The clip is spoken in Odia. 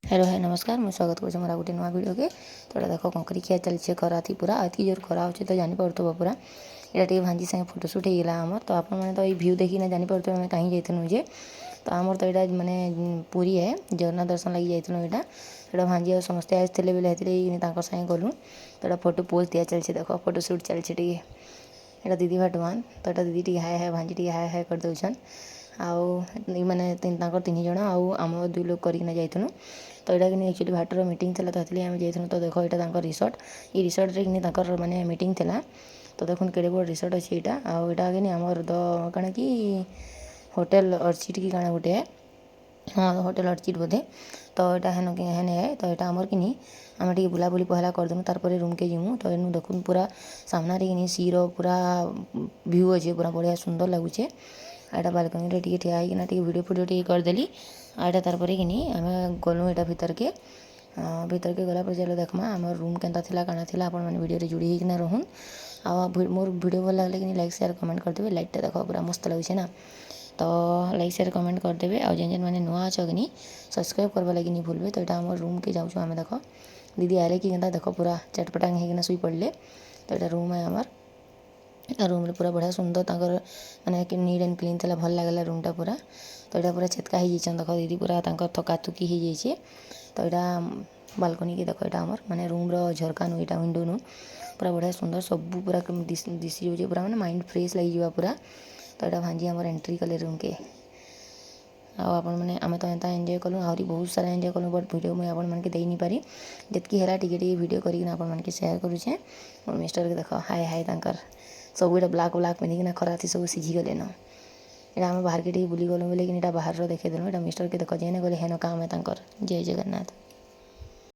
ହ୍ୟାଲୋ ହାଇ, ନମସ୍କାର। ମୁଇଁ ସ୍ୱାଗତ କରୁଛେ ମୋର ଆଉ ଗୋଟେ ନୂଆ ଭିଡ଼ିଓକେ। ତ ଏଇଟା ଦେଖ, କଙ୍କରି ଖିଆ ଚାଲିଛେ ଖରାଥି ପୁରା। ଏତିକି ଜୋର ଖରା ହଉଛେ ତ ଜାଣିପାରୁଥିବ ପୁରା। ଏଇଟା ଟିକେ ଭାଞ୍ଜି ସାଙ୍ଗେ ଫଟୋ ସୁଟ୍ ହେଇଗଲା ଆମର। ତ ଆପଣମାନେ ତ ଏଇ ଭ୍ୟୁ ଦେଖିକିନା ଜାଣିପାରୁଥିବେ ଆମେ କାହିଁ ଯାଇଥିଲୁ ଯେ। ତ ଆମର ତ ଏଇଟା ମାନେ ପୁରୀ ହେ, ଜଗନ୍ନାଥ ଦର୍ଶନ ଲାଗି ଯାଇଥିଲୁ ଏଇଟା। ଏଇଟା ଭାଞ୍ଜି ଆଉ ସମସ୍ତେ ଆସିଥିଲେ ବେଲେ ହେଥିଲାଗି ତାଙ୍କର ସାଙ୍ଗେ ଗଲୁ। ତ ଏଇଟା ଫଟୋ ପୋଜ୍ ଦିଆ ଚାଲିছে ଦେଖ, ଫଟୋ ସୁଟ୍ ଚାଲିছে ଟିକେ। ଏଇଟା ଦିଦି ଭାଟୁଆନ୍। ତ ଏଇଟା ଦିଦି ଟିକେ ହାଏ ହାଏ, ଭାଞ୍ଜି ଟିକେ ହାଏ ହାଏ କରିଦେଉଛନ୍। ଆଉ ମାନେ ତାଙ୍କର ତିନି ଜଣ ଆଉ ଆମ ଦୁଇ ଲୋକ କରିକିନା ଯାଇଥିଲୁ। ତ ଏଇଟା କିନି ଆକ୍ଚୁଆଲି ଭାଟର ମିଟିଂ ଥିଲା, ତ ହେଥିଲାଗି ଆମେ ଯାଇଥିଲୁ। ତ ଦେଖ, ଏଇଟା ତାଙ୍କର ରିସର୍ଟ। ଏଇ ରିସର୍ଟରେ କିନି ତାଙ୍କର ମାନେ ମିଟିଂ ଥିଲା। ତ ଦେଖୁନ୍, କେଡ଼େ ବଡ଼ ରିସର୍ଟ ଅଛି ଏଇଟା। ଆଉ ଏଇଟା କିନି ଆମର ଦ କାଣା କି ହୋଟେଲ ଅର୍ଚିଟ୍ କି କାଣା ଗୋଟେ। ହଁ, ହୋଟେଲ ଅର୍ଚିଟ୍ ବୋଧେ। ତ ଏଇଟା ହେନ ହେନେ ତ ଏଇଟା ଆମର କିନି ଆମେ ଟିକେ ବୁଲାବୁଲି ପହଲା କରିଦେମୁ, ତାରପରେ ରୁମ୍କେ ଯିମୁ। ତ ଏନୁ ଦେଖୁନ୍, ପୁରା ସାମ୍ନାରେ କିନି ସିର ପୁରା ଭ୍ୟୁ ଅଛେ, ପୁରା ବଢ଼ିଆ ସୁନ୍ଦର ଲାଗୁଛେ। ଆଉ ଏଇଟା ବାଲକୋନିରେ ଟିକେ ଠିଆ ହେଇକିନା ଟିକେ ଭିଡ଼ିଓ ଫିଡ଼ିଓ ଟିକେ କରିଦେଲି। ଆଉ ଏଇଟା ତାରପରେ କିନି ଆମେ ଗଲୁ ଏଇଟା ଭିତରକେ। ଭିତରକେ ଗଲା ପରେ ଚାଲ ଦେଖ୍ମା ଆମର ରୁମ୍ କେନ୍ତା ଥିଲା, କାଣା ଥିଲା। ଆପଣମାନେ ଭିଡ଼ିଓରେ ଯୋଡ଼ି ହେଇକିନା ରହୁନ୍। ଆଉ ମୋର୍ ଭିଡ଼ିଓ ଭଲ ଲାଗିଲେ କିନି ଲାଇକ୍, ସେୟାର, କମେଣ୍ଟ କରିଦେବେ। ଲାଇଟ୍ଟା ଦେଖ, ପୁରା ମସ୍ତ ଲାଗୁଛେ ନା? ତ ଲାଇକ୍, ସେୟାର, କମେଣ୍ଟ କରିଦେବେ। ଆଉ ଯେନ୍ ଯେନ୍ ମାନେ ନୂଆ ଅଛ କିନି, ସବସ୍କ୍ରାଇବ୍ କରବା ଲାଗି ନି ଭୁଲବେ। ତ ଏଇଟା ଆମର ରୁମ୍କେ ଯାଉଛୁ ଆମେ। ଦେଖ, ଦିଦି ଆଇଲେ କି କେନ୍ତା ଦେଖ, ପୁରା ଚଟପଟାଙ୍ଗ ହେଇକିନା ଶୋଇ ପଡ଼ିଲେ। ତ ଏଇଟା ରୁମ୍ ଏ ଆମର। ରୁମ୍ରେ ପୁରା ବଢ଼ିଆ ସୁନ୍ଦର ତାଙ୍କର ମାନେ ନିଟ୍ ଆଣ୍ଡ କ୍ଲିନ୍ ଥିଲା, ଭଲ ଲାଗିଲା ରୁମ୍ଟା ପୁରା। ତ ଏଇଟା ପୁରା ଛେତକା ହେଇଯାଇଛନ୍ ଦେଖ, ଦିଦି ପୁରା ତାଙ୍କର ଥକା ଥୁକି ହେଇଯାଇଛେ। ତ ଏଇଟା ବାଲକୋନିକି ଦେଖ, ଏଇଟା ଆମର ମାନେ ରୁମ୍ର ଝରକା ନୁ, ଏଇଟା ୱିଣ୍ଡୋ ନୁ ପୁରା ବଢ଼ିଆ ସୁନ୍ଦର ସବୁ ପୁରା ଦିଶି ଯାଉଛେ, ପୁରା ମାନେ ମାଇଣ୍ଡ ଫ୍ରେଶ୍ ଲାଗିଯିବା ପୁରା। ତ ଏଇଟା ଭାଞ୍ଜି ଆମର ଏଣ୍ଟ୍ରି କଲେ ରୁମ୍କେ। ଆଉ ଆପଣମାନେ, ଆମେ ତ ଏନ୍ତା ଏନ୍ଜୟ କଲୁ, ଆହୁରି ବହୁତ ସାରା ଏନ୍ଜୟ କଲୁ, ବଟ୍ ଭିଡ଼ିଓ ମୁଇଁ ଆପଣମାନଙ୍କୁ ଦେଇ ନି ପାରି। ଯେତ୍କି ହେଲା ଟିକେ ଟିକେ ଭିଡ଼ିଓ କରିକିନା ଆପଣମାନଙ୍କୁ ସେୟାର କରୁଛେଁ। ମୋର୍ ମିଷ୍ଟର୍କେ ଦେଖ, ହାଏ ହାଏ ତାଙ୍କର। ସବୁ ଏଇଟା ବ୍ଲାକ୍ ବ୍ଲାକ୍ ପିନ୍ଧିକିନା ଖରାଥି ସବୁ ସିଝିଗଲେନ। ଏଇଟା ଆମେ ବାହାରକେ ଟିକେ ବୁଲି ଗଲୁ ବୋଲିକିନି ଏଇଟା ବାହାରର ଦେଖେଇଦେଲୁ। ଏଇଟା ମିଷ୍ଟର୍କେ ଦେଖ, ଯେନେ ଗଲେ ହେନ କାମ ତାଙ୍କର। ଜୟ ଜଗନ୍ନାଥ।